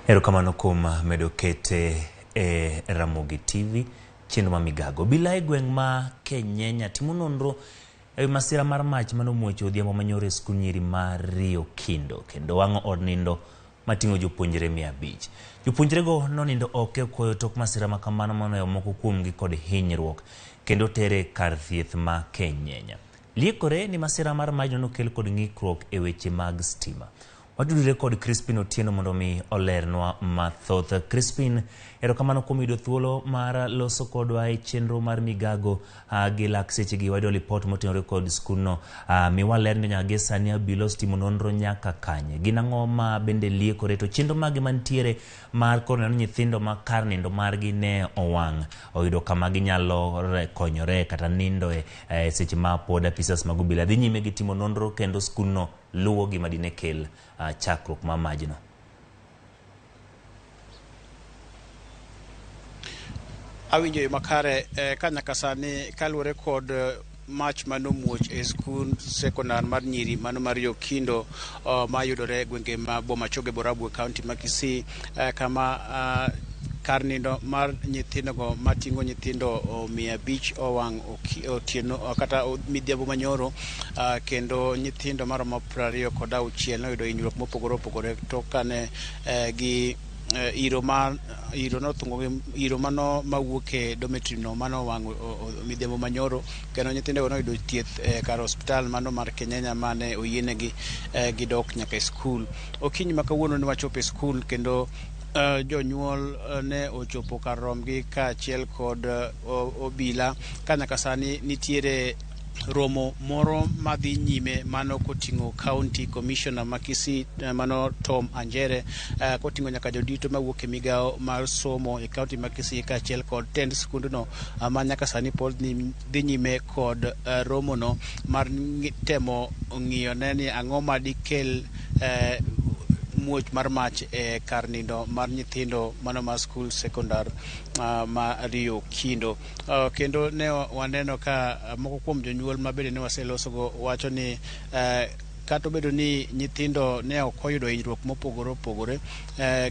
Erokamano kuom medo kete e Ramogi TV chenro ma migago. Obila e gweng' ma Kenyenya timo nonro e wi masira mar mach mane omuoch odhiambo manyoro e skund nyiri ma Rio Kindo kendo wang'o od nindo mating'o jopuonjre 500. Jopuonjrego nonindo oko e koyo tok masira ma kamano manohewo moko kuomgi kod hinyruok kendo otere kar thieth ma Kenyenya. Liekore ni masira mar majno nokel kod ng'ikruok e weche mag stima. Watudore kod Crispin Otieno mondo mi olernwa mathoth. Crispin, erokamano kuom yudo thuolo mar loso kodwa e chenro mar migago gi lak sechegi wayudo lipot motenore kod skundno. Miwa ler ni nyaka gie sani obila osetimo nonro nyaka kanye. Gin ang'o ma bende liekore to chenro mage mantiere mar koro neno nyithindo ma kar nindo margi ne owang' oyudo kama ginyalo konyore kata nindoe seche ma pod apisas mag obila dhi nyime gi timo nonro kendo skundno luwo gima dine kel chakruok mar majno. Awinjo yo makare ka nyaka sani kaluwore kod mach manomuoch e skund sekondar mar nyiri mano mar Yokindo mayudore e gwenge ma boma Choge Borabu e kaunti ma Kisii kama kar nindo mar nyithindogo mating'o nyithindo 500 owang' otieno kata midhiambo manyoro kendo nyithindo maromo 26 noyudo hinyruok mopogore opogore tok kane gi iro ma iro nothungo iro mano mawuok e dormitory no mano owang' midhiambo manyoro kendo nyithindogo noyudo thieth e kar osiptal mano mar Kenyenya mane oyienegi gidok nyaka e skul. Okinyi ma kawuono ne wachopo e skul kendo jonyuol ne ochopo kar romgi kaachiel kod obila ka nyaka sani nitiere romo moro madhi nyime mano koting'o county commissioner ma Kisii mano Tom Anjere koting'o nyaka jodito mawuok e migawo mar somo e county ma Kisii kaachiel kod tend skundno ma nyaka sani pod dhi nyime kod romono mar temo ng'iyo ne ni ang'o ma dikel muoch mar mach e kar nindo mar nyithindo mano mar skul sekondar ma Rio Kindo. Kendo ne waneno ka moko kuom jonyuol ma bende ne waselosogo wacho ni kata obedo ni nyithindo ne ok oyudo hinyruok mopogore opogore,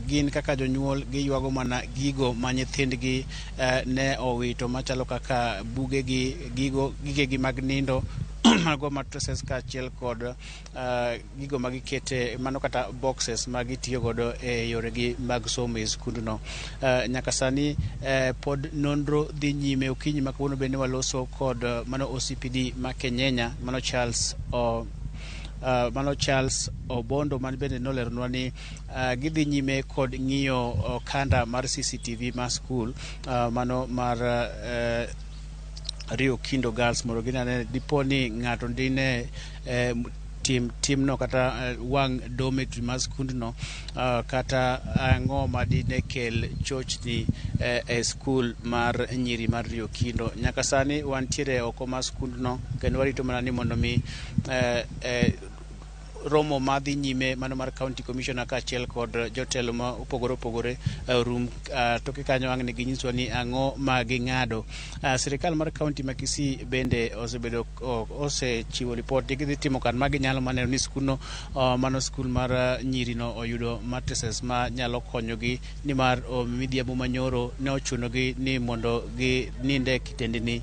gin kaka jonyuol giywago mana gigo ma nyithindgi ne owito machalo kaka bugegi, gigo gigegi mag nindo mago mattresses kaachiel kod gigo ma gikete mano kata boxes ma gitiyo godo e yoregi mag somo e skundno. Nyaka sani pod nonro dhi nyime. Okinyi ma kawuono bende waloso kod mano OCPD ma Kenyenya mano Charles mano Charles Obondo man bende noleronwa ni gidhi nyime kod ng'iyo kanda mar CCTV mar skul mano mar Rio Kindo Girls mondo ginane dipo ni ng'ato dine tim timno kata wang' dormitory mar skundno kata ang'o ma dine kel chochni e skul mar nyiri mar Rio Kindo. Nyaka sani wantiere oko mar skundno kendo warito mana ni mondo mi romo madhi nyime mano mar county commissioner kaachiel kod jotelo ma opogore opogore rum toke kanyo ang' ne ginyiswa ni ang'o ma ging'ado. Sirikal mar county ma Kisii bende osebedo osechiwo ripot ni gidhi timo kar ma ginyalo mar neno ni skundno mano skul mar nyirino oyudo mattresses ma nyalo konyogi nimar midhiambo manyoro ne ochunogi ni mondo gininde kitendni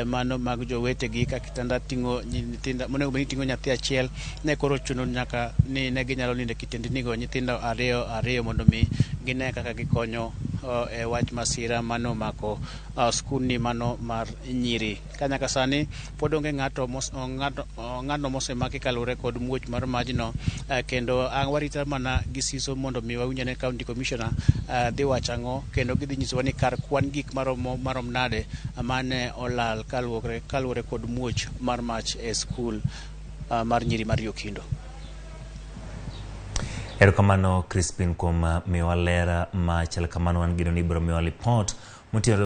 mano mag jowetegi ka kitanda ting'o nyithindo monego bed ni ting'o nyathi achiel ne koro ochuno nyaka ni ne ginyalo nindo e kitendnigo nyithindo ariyo ariyo mondo mi gine kaka gikonyo e wach masira mane omako skundni mano mar nyiri. Ka nyaka sani pod onge ng'ato ng'atno mosemaki kaluwore kod muoch mar majno kendo warito mana gi siso mondo mi wawinj ane county commissioner dhi wacho ang'o kendo gidhi nyisowa ni kar kwan gik maromo marom nade mane olal kaluwore kod muoch mar mach e skul mar nyiri mar Rio Kindo. Erokamano Crispin kuom miyowa ler machal kamano wan geno ni ibiro miyowa lipot motenore